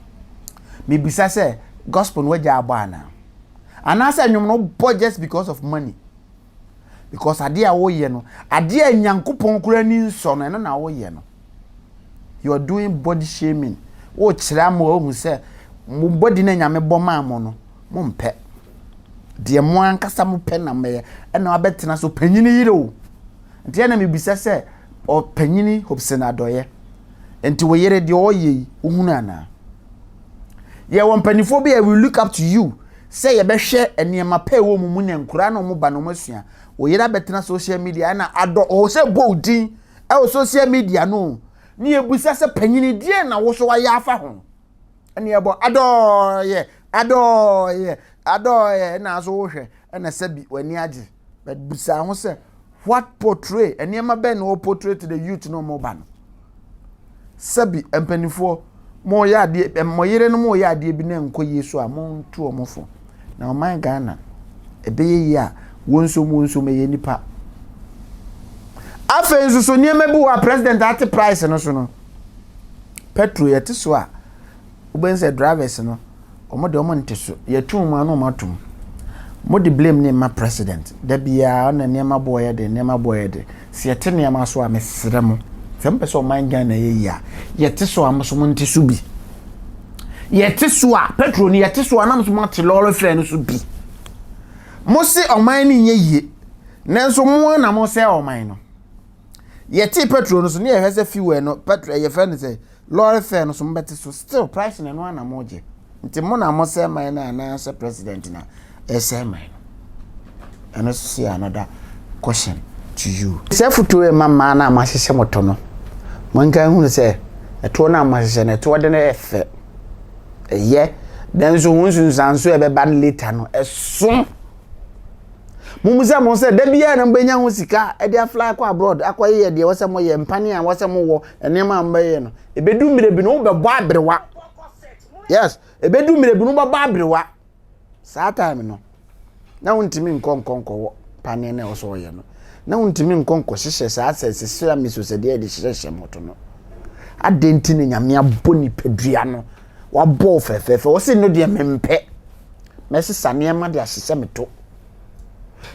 Mebisa sɛ gospel no wagya abɔ anaa? Anaasɛ nnwom no wobɔ just because of money? Because adeɛ a woyɛ no, adeɛ a Nyankopɔn koraa ani nsɔ no, ɛno na woyɛ no. You are doing body shaming. Wokyerɛ ama wɔahu sɛ mo body no a Nyame bɔ maa mo no, mompɛ. Deɛ mo ankasa mopɛ na mɛyɛ. Ɛna wabɛtena so panyini yere o. Nti ɛna mebisa sɛ ɔpanyini Hobson Adɔeɛ. Nti wo yere deɛ ɔyɛ yi, wohunu anaa? Yɛwɔ mpanimfoɔ bi a we look up to you sɛ yɛbɛhwɛ nneɛma pa ɛwɔ mu mu na nkuraa na wɔn ba na wɔn asua. Wo yere abɛtena social media ɛna adɔ ɔwɔ sɛ bɔ wo din ɛwɔ social media no ne yɛbisa sɛ panyini deɛ na wo so wayɛ afa ho. Ɛna yɛbɔ adɔɔyɛ adɔɔyɛ adɔɔyɛ ɛna aso wohwɛ ɛna sɛbi w'ani agye but bisa ho sɛ what portray nneɛma bɛn na wɔ portray to the youth na wɔn ba no sɛbi mpanimfoɔ mo yɛ adeɛ mo yere no mo yɛ adeɛ bi na nkɔ yie so a mo ntu wɔn fo na ɔman Ghana ɛbɛyɛ yie a wɔn nso wɔn nso ɛyɛ nipa afei nso so nneɛma bi wɔ a president ate price no so no petrol yɛte so a wobɛhu sɛ drivers no wɔn deɛ wɔn nte so yɛtu wɔn ano wɔn atum. Mo de blame no ma president da biara ɔna nneɛma boɔ yɛ den nneɛma boɔ yɛ den sɛ yɛte nneɛma so a mesrɛ mo sɛ mopɛ sɛ ɔman Ghana yɛ yie a yɛte so a mo so mo nte so bi yɛte so a petrol no yɛte so a na mo so mo ate lɔre fare no so bi mo se ɔman no nyɛ yie nanso mo na mo sɛ ɔman no yɛte petrol no so ne yɛhwɛ sɛ fuel no petrol yɛfrɛ no sɛ Lɔre fare no so mobɛte so still price no ɛno ara na mogye nti mo na mosɛe man no anaasɛ president na ɛsɛe man no ɛno nso so yɛ another question to you. Sɛ afotuo rema mmaa no a moahyehyɛ mo to no monka nhunu sɛ ɛtoɔ no a moahyehyɛ no ɛtoɔ de no yɛ fɛ ɛyɛ nanso ho nsunsuanso a ɛbɛba no later no ɛso. Mommisa mo ho sɛ da biara na mobɛnya ho sika de afly akɔ abroad akɔyɛ deɛ ɛwɔ sɛ moyɛ mpane a ɛwɔ sɛ mowɔ nneɛma a mobɛyɛ no ɛbɛdu mmerɛ bi no wobɛbɔ aberewa yes ɛbɛdu mmerɛ bi no wobɛbɔ aberewa saa time no na wontumi nkɔ nkɔ nkɔwɔ paneɛ no a ɛwɔ sɛ ɔyɛ no na wontumi nkɔ nkɔ hyehyɛ saa sɛ sesera miso sɛ deɛ yɛde hyehyɛ moto no adɛn nti na nyame abɔ nipadua no wabɔ wo fɛfɛɛfɛ wɔse no deɛ mempɛ mɛsesa nneɛma de ahyehyɛ me to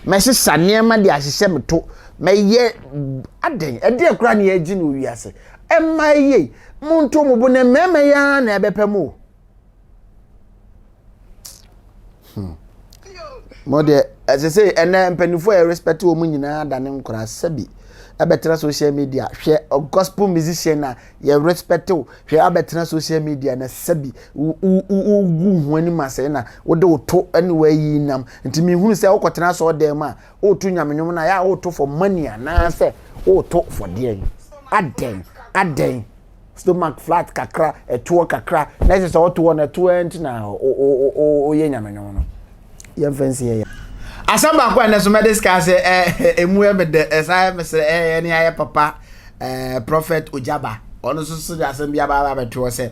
mɛsesa nneɛma de ahyehyɛ me to mɛyɛ adɛn ɛdeɛ koraa ne yɛgye no wiase ɛmma yie monto mo bo na mmarima yi ara na ɛbɛpɛ mo hmm. mo deɛ ɛsɛ sɛ ɛnɛ mpanimfoɔ a yɛrespect wɔn nyinaa da ne nkora sɛbi ɛbɛtena social media hwɛ gospel musician a yɛ respect wo hwɛ abɛtena social media na sɛbi wogu ho anim asɛe na wode wo to ne wayi nam nti mehunu sɛ wokɔtena asɔɔ dan mu a woto nyame nwom no a yɛ a woto for money anaasɛ woto for deɛn adɛn adɛn stomach flat kakra ɛtoɔ kakra na ɛsɛ sɛ wotoɔ no ɛtoɔ nti na woyɛ nyame nwom no yɛmfa nsi yɛ asɛm baako a ɛnɛ so mɛde sika sɛ ɛmu yɛ me dɛ ɛsan yɛ mesrɛ ɛyɛ ne ayɛ papa ɛɛ prɔfɛt ogyaba ɔno nso so de asɛm bi aba aba abɛto hɔ sɛ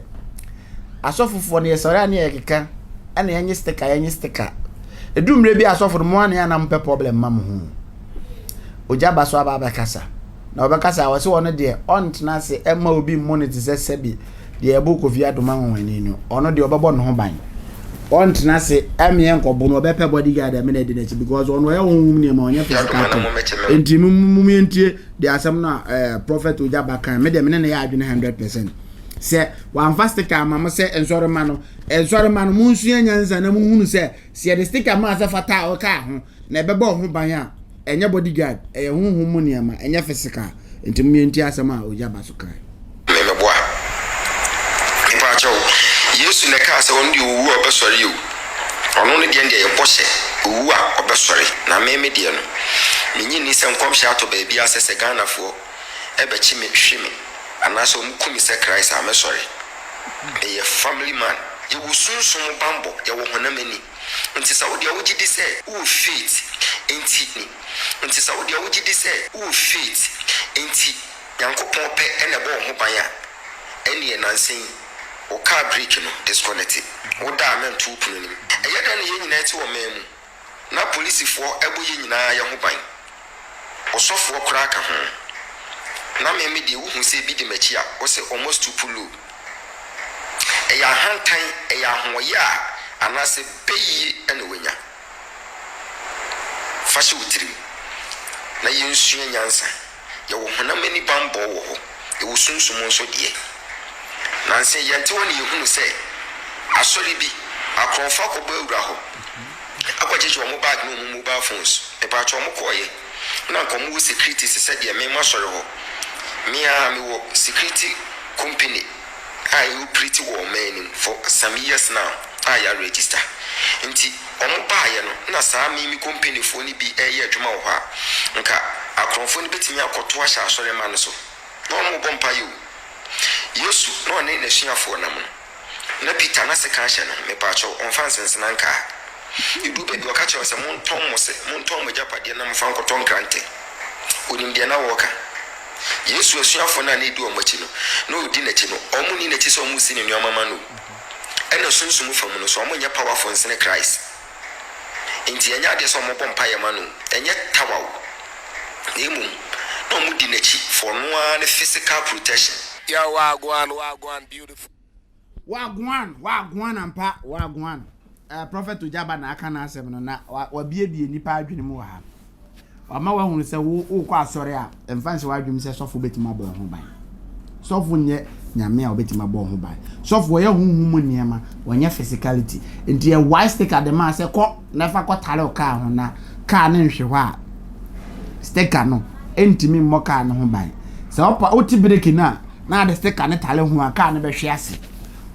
asɔfofoɔ no yɛsɔre a ne yɛkeka ɛna yɛnye sticker yɛnye sticker ɛdu mmerɛ bi asɔfo no mo a ne anam pɛ problem ma mo ho ogyaba so aba abɛkasa na ɔbɛkasa a ɔsɛ ɔno deɛ ɔntena ase ɛma obi mmɔ no te sɛ sɛbi deɛ ɛbɔ Kofi Adom anwanwani no ɔno deɛ ɔbɛbɔ ne ho ban ɔntena ase ɛmeɛ nkɔbo no ɔbɛpɛ bodyguard ɛmɛ na ɛdi n'akyi because ɔno ɔyɛ honhom nneɛma ɔnyɛ physical thing nti mu mu yɛntie deɛ asɛm no a ɛɛ prophet ogya ba kan me deɛ me ne ne yɛ adwene 100% sɛ wamfa sticker ama mo sɛ nsɔrema no nsɔrema no mo nsua nyansa na mo hunu sɛ sɛ yɛde sticker maa sɛ fata a ɔkaa ho na ɛbɛbɔ ho ban a ɛnyɛ bodyguard ɛyɛ honhom mu nneɛma ɛnyɛ physical nti mo yɛntie asɛm a ogya ba so kan. Me meboa. Mepaakyɛw, Yesu na ɛkaa sɛ ɔno deɛ owu a ɔbɛsɔre o. Ɔno ne deɛ no deɛ ɛyɛ bɔhyɛ, owu a ɔbɛsɔre. Na me me deɛ no, mennye nni sɛ nkɔmhyɛ atɔ baabiara sɛ sɛ Ghanafoɔ bɛkye me hwe me anaasɛ wɔn ku me sɛ Christ a mɛsɔre. Meyɛ family man. Yɛwɔ sunsum mu banbɔ, yɛwɔ honam ani. Nti sɛ wo deɛ wogye di sɛ wowɔ faith nti, nti sɛ wo deɛ wogye di sɛ wowɔ faith nti, Nyankopɔn pɛ na ɛbɔ wo ho ban a, ɛneɛ nansa yi wo car brake no disconnecte, wo da a mɛnto wo pono nim. Ɛyɛ dɛn na yɛn nyinaa te ɔman mu na polisifoɔ bɔ yɛn nyinaa yɛ ho ban? Ɔsɔfoɔ koraa ka ho. Na me me deɛ wohu sɛ ebi di m'akyi a, wose ɔmɔ stoop low. Ɛyɛ ahantan, ɛyɛ ahoɔyɛ a anaasɛ bɛyie na wanya? Fa hyɛ wo tirim na yɛnsua nyansa. Yɛwɔ honam ani banbɔ wɔ hɔ, yɛwɔ sunsum nso deɛ. Nansa yi yɛnte hɔ na yɛhunu sɛ asɔre bi, akorɔmfoɔ akɔbɔ awura hɔ akɔgyegye wɔn bag ne wɔn mobile phones. Mepaakyɛw wɔn kɔɔeɛ na anka wɔn wɔ security te sɛ deɛ me m'asɔre hɔ. Me ara mewɔ security company a ɛ operate wɔ ɔman no mu for some years now a yɛ register. Nti wɔn baeɛ no na saa me me company foɔ no bi reyɛ adwuma wɔ hɔ a, nka akorɔmfoɔ no bɛtumi akɔto ahyɛ asɔremma no so. Na wɔn rebɔ mpaeɛ o. Yesu na ɔne n'asuafoɔ nam no, na Peter na sekan hyɛ ne ho, mepaakyɛw, ɔmfa nsensena nkaa. Ɛduu baabi ɔka kyerɛɛ wɔn sɛ, Montɔn mo se, montɔn mo agyapadeɛ na momfa nkɔtɔ nkrantɛ. Ɔnim deɛ na wɔreka. Yesu asuafoɔ no a na ɛdi wɔn akyi no, na ɔredi n'akyi no, wɔnni n'akyi sɛ wɔresi ne nneɛma ma no o. Ɛna sunsum fa mu no nso, wɔnyɛ powerful nsene Christ. Enti ɛnyɛ adeɛ sɛ wɔbɔ mpaeɛ ma no o, ɛnyɛ tower o, na mmom na wɔdi n'akyi for ɔno ara ne physical protection. Yo, wagwan, wagwan, beautiful. Wagwan, wagwan ampa, wagwan. Eh, Prophet Ojaba na aka n'asɛm no na wabiebie nnipa adwene mu wɔ ha. Wama wahunu sɛ wo wokɔ asɔre a, ɛmfa nhyɛ w'adwene sɛ sɔfo bɛtumi abɔ wo ho ban. Sɔfo nyɛ nyame a ɔbɛtumi abɔ wo ho ban. Sɔfo ɔyɛ honhom mu nneɛma, ɔnyɛ physicality. Nti yɛ white sticker de maa sɛ kɔ na fa kɔtare wo kaa ho na kaa no nhwe hɔ a, sticker no ntumi mmɔ kaa no ho ban. Sɛ ɔpa wote breki no a, na ade sticker no tare ho a, kaa no bɛhwe ase.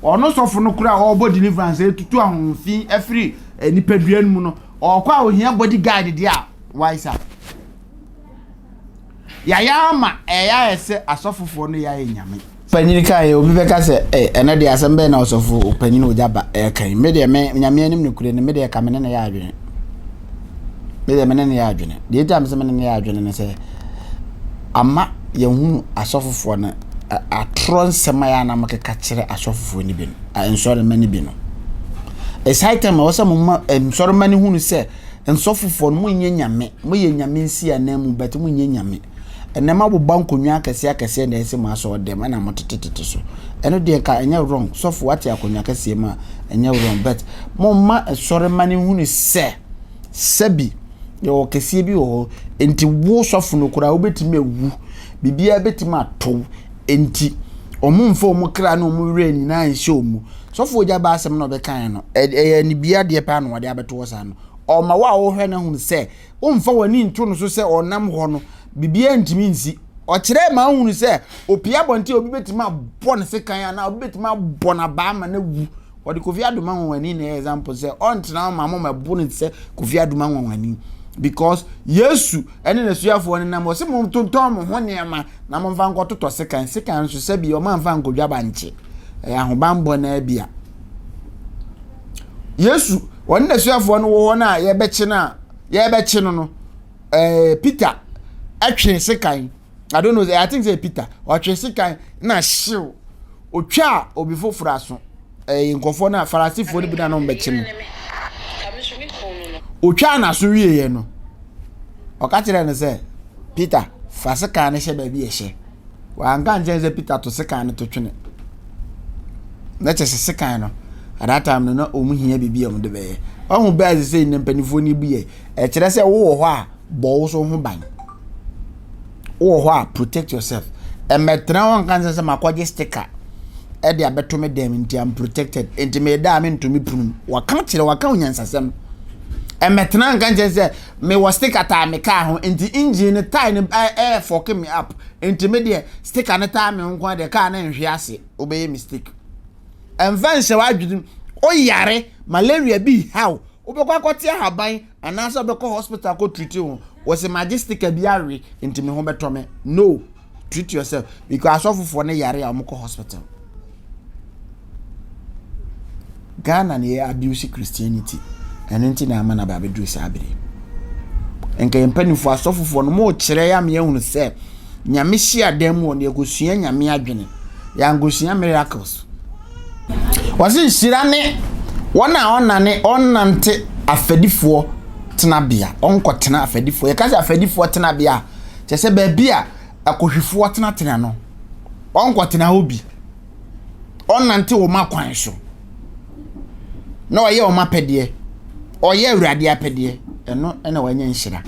Ɔno sɔfo no koraa a ɔrebɔ deliverance retutu ahonhom fi afiri eh, nipadua no mu no, ɔkɔ a ohia body guard deɛ a, why sa? Yɛayɛ ama ɛyɛ ayɛ sɛ asɔfofoɔ no yɛ ayɛ nyame. Panyin ka yɛ obi bɛka sɛ ɛ ɛnɛ deɛ asɛm bɛyɛ na ɔsɔfo panyin ogya ba ɛka yi me deɛ me nyame anim no kure no me deɛ ka me ne ne yɛ adwene me deɛ me ne ne yɛ adwene deɛ ɛgya me sɛ me ne ne yɛ adwene ne sɛ ama yɛhunu asɔfofoɔ no atorɔ nsɛm a yɛ a na mokeka kyerɛ asɔfofoɔ no bi no, nsɔremma no bi no. It's high time ɛwɔ sɛ moma nsɔremma no hunu sɛ nsɔfofoɔ no monyɛ nyame, moyɛ nyame nsi anan mu but monyɛ nyame. Ɛnɛ moabobɔ nkonnwa akɛseɛ akɛseɛ na ɛsɛ mo asɔre dɛm ɛna motetetete so. Ɛno deɛ nka ɛnyɛ wrong, sɔfo wate akonnwa kɛseɛ mu a ɛnyɛ wrong but momma nsɔremma no hunu sɛ Sɛbi, yɛwɔ kɛseɛ bi wɔ hɔ, enti wo sɔfo no koraa wobɛtumi awu, biribiara bɛtumi ato wo, enti wɔn mfa wɔn kra ne wɔn werɛ nyinaa nhyɛ wɔn mu. Sɔfo ogya ba asɛm na ɔbɛkaeɛ no, ɛyɛ anibia adeɛ paa na wɔde abɛto hɔ saa no. Ɔma wo a wohwɛ no ahunu sɛ, womfa w'ani nto no so sɛ ɔnam hɔ no, biribiara ntumi nsi. Ɔkyerɛ ma wohunu sɛ, opie abɔnten a obi bɛtumi abɔ no sekan anaa obi bɛtumi abɔ no abaa ma no awu. Wɔde Kofi Adoma nwanwani na ɛyɛ example sɛ ɔntena hɔ ma mo mɛbo no sɛ Kofi Adoma nwanwani because Yesu ɛne n'asuafoɔ no nam ɔsɛ mo tontɔn mo ho nneɛma na mo nfa nkɔtotɔ sekan sekan nso sɛbi ɔmo anfa nkɔdwa bankye ɛyɛ ahobanbɔ na abia Yesu ɔne n'asuafoɔ no wɔ hɔ no a yɛbɛkye no a yɛbɛkye no no ɛɛ Peter ɛtwe sekan. I don't know, I think say Peter. Ɔtwe sekan na hyew. Otwa obi foforo aso. Eh, nkurɔfoɔ no a Farisifoɔ no bi na no mbɛkye no. Otwa n'aso wieɛ no, ɔka kyerɛɛ no sɛ, Peter, fa sekan no hyɛ baabi ɛhyɛ. Wanka nkyɛn sɛ Peter to sekan no to twene. Na kyɛ sɛ sekan no, at that time no na wɔn hia biribi a wɔn de bɛyɛ. Ɔho bɛɛ sɛ sɛ mpanimfoɔ no bu yɛ. Ɛkyerɛ sɛ wowɔ hɔ a bɔ wo so ho ban. Wowɔ hɔ a protect yourself. Ɛmɛtena hɔ nka nsɛ sɛ makɔgye sticker ɛde abɛto me dɛm nti I'm protected. Nti meda a mento me punu. Waka kyerɛ waka onyansasɛm. Ɛmɛtena nka nkyɛn sɛ mewɔ sticker taa me kaa ho nti engine no tie no ɛɛ fɔke me up. Nti me deɛ sticker no taa me ho nko deɛ kaa no nhwe ase. Wobɛyɛ mistake. Ɛmfa nhyɛ w'adwenem. Woyare malaria bi haw wobɛkɔ akɔte ahaban anaasɛ wobɛkɔ hospital akɔ treat ho wɔsɛ magye sticker bi awe nti me ho bɛtɔ me no treat yourself because asɔfofoɔ no yare a wɔkɔ hospital Ghana na yɛ abuse Christianity ɛno nti na ama no aba abɛduru saa bere nka yɛn mpanimfoɔ asɔfofoɔ no mo kyerɛ yɛ ama yɛhunu sɛ nyame hyia dan mu wɔ no yɛkɔsua nyame adwene yɛankɔsua miracles Wɔse nhyira ne wɔn a ɔnane ɔnnante afɛdifoɔ tenabea, ɔnkɔtena afɛdifoɔ. Yɛka sɛ afɛdifoɔ tenabea a, kyerɛ sɛ baabi a akɔhwifoɔ tenatena no, ɔnkɔtena hɔ bi. Ɔnnante wɔn akwan so na ɔyɛ wɔn apɛdeɛ, ɔyɛ Awurade apɛdeɛ, ɛno na wanya nhyira.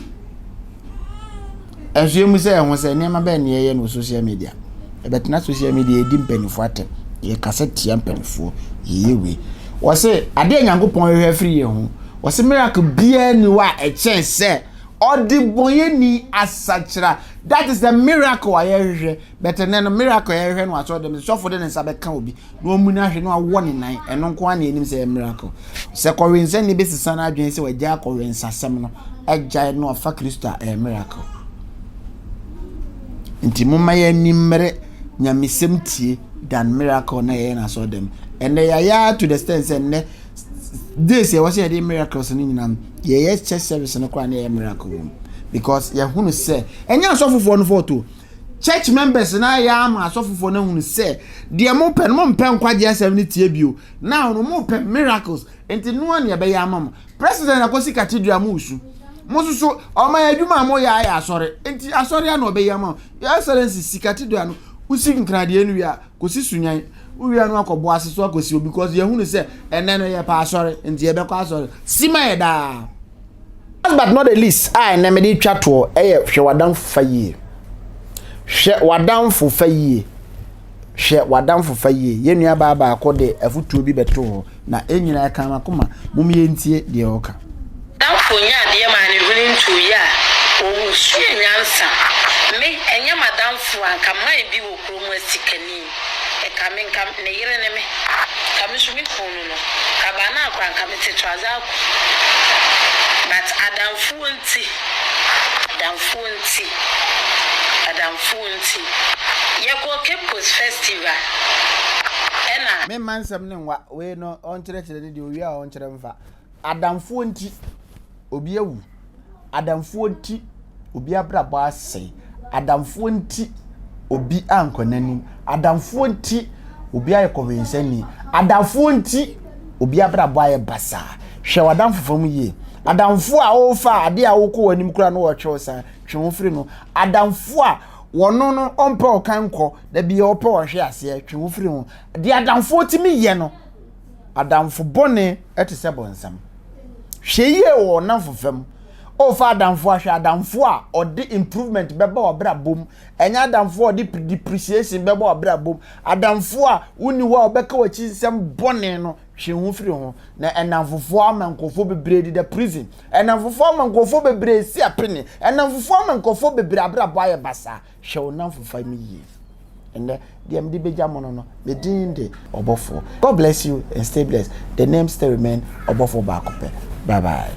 Nso yɛmmu sɛ yɛn ho sɛ nneɛma bɛn na yɛyɛ no wɔ social media. Yɛbɛtena social media yɛdi mpanimfoɔ atɛm, yɛkasa tia mpanimfoɔ, yɛyɛ wei. Wɔse adeɛ a Nyankopɔn hwehwɛ afiri yɛn ho, wɔse miracle biara ni hɔ a ɛkyɛn sɛ ɔdebɔnyɛni asakyera. That is the miracle a yɛhwehwɛ. But ɛnɛ no miracle a yɛhwehwɛ no wɔ asɔre dɛm sɔfo de ne nsa bɛka obi na wamuni ahwe na wawɔ ne nan ɛno nko ara na yɛnim sɛ ɛyɛ miracle sɛ kɔwensani bɛsesa n'adwene sɛ wagyae akɔwensasɛm no agyae no afa kristo a ɛyɛ miracle nti momma yɛani mmere nyamesɛm tie than miracle na yɛyɛ no asɔre dɛm ɛnɛ yɛayɛ to the extent sɛ nnɛ days yɛwɔ sɛ yɛde miracles no nyinaa yɛyɛ church service no koraa na yɛyɛ miracle wɔ mu because yɛhunu sɛ ɛnyɛ asɔfofoɔ no fɔɔto Church members no ayɛ ama asɔfofoɔ no ahunu sɛ deɛ mopɛ no mompɛ nkwagye asɛm no tie bio. Now no mopɛ miracles nti noa ne ɛbɛyɛ ama mo. President akɔsi cathedral mo resu. Mo nso so ɔman adwuma a moyɛ ayɛ asɔre nti asɔre a na ɔbɛyɛ ama mo. Your Excellency si cathedral no wosi nkradeɛ no wie a kɔsi Sunyan. Wowie a na wakɔ boase so akɔsi hɔ because yɛhunu sɛ ɛnɛ no yɛpɛ asɔre nti yɛbɛkɔ asɔre. Si ma yɛ daa. Last but not the least a ɛnɛ mede twa toɔ ɛyɛ hwɛ w'adamfo fa yie. Hwɛ w'adamfo fa yie. Hwɛ w'adamfo fa yie. Yɛn nua baa baako de afotuo bi bɛtoo hɔ na ɛn nyinaa ɛka m'akoma. Mom yɛntie deɛ ɔka. Damfo nyɛ adeɛ maa ne hwene ntoo yie a, ɔsua nyansa. Me, ɛnyɛ m'adamfo a, nka man bi wɔ kurom a sikani. Nka me nka ne yere ne me. Nka me nso me kunu no no. Nka baa no akora nka me te Trazaku. But adamfoɔ nti, adamfoɔ nti, adamfoɔ nti. Yɛkɔɔ Cape Coast festival ɛna. Me mma nsɛm no nwa, wei no ɔnkyerɛkyerɛ ne deɛ owie a ɔnkyerɛ mfa. Adamfoɔ nti obi awu, adamfoɔ nti obi abrabɔ asɛe, adamfoɔ nti obi ankɔ n'anim, adamfoɔ nti obi ayɛ kɔwensani, adamfoɔ nti obi abrabɔ ayɛ basaa. Hwɛ w'adamfo fam yie. Adamfoɔ a wofa adeɛ a wokɔ w'anim koraa no wɔtwe wo san, twe wo firi no. Adamfoɔ a wɔno no ɔmpɛ ɔkan nkɔ, da bi ɔpɛ ɔhwe aseɛ, twe wo firi ho. Deɛ adamfoɔ tumi yɛ no, Adamfo bɔne te sɛ bonsam. Hwɛ yie wɔ wo nnamfo fam. Worefa adamfo a, hwɛ adamfo a ɔde improvement bɛba w'abrabɔ mu. Ɛnyɛ adamfo a ɔde depreciation bɛba w'abrabɔ mu. Adamfo a wonni hɔ a ɔbɛka w'akyi nsɛm bɔne no, twe ho firi ho. Na nnamfofoɔ ama nkurɔfoɔ bebree deda prison. Nnamfofoɔ ama nkurɔfoɔ bebree si apene. Nnamfofoɔ ama nkurɔfoɔ bebree abrabɔ ayɛ basaa. Hwɛ wo nnamfofa mu yie. Ɛnnɛ, deɛ mede bɛgya mo no no, me din de Ɔbɔfoɔ. God bless you and stay blessed. The name still remain Ɔbɔfoɔ baako pɛ. Bye bye.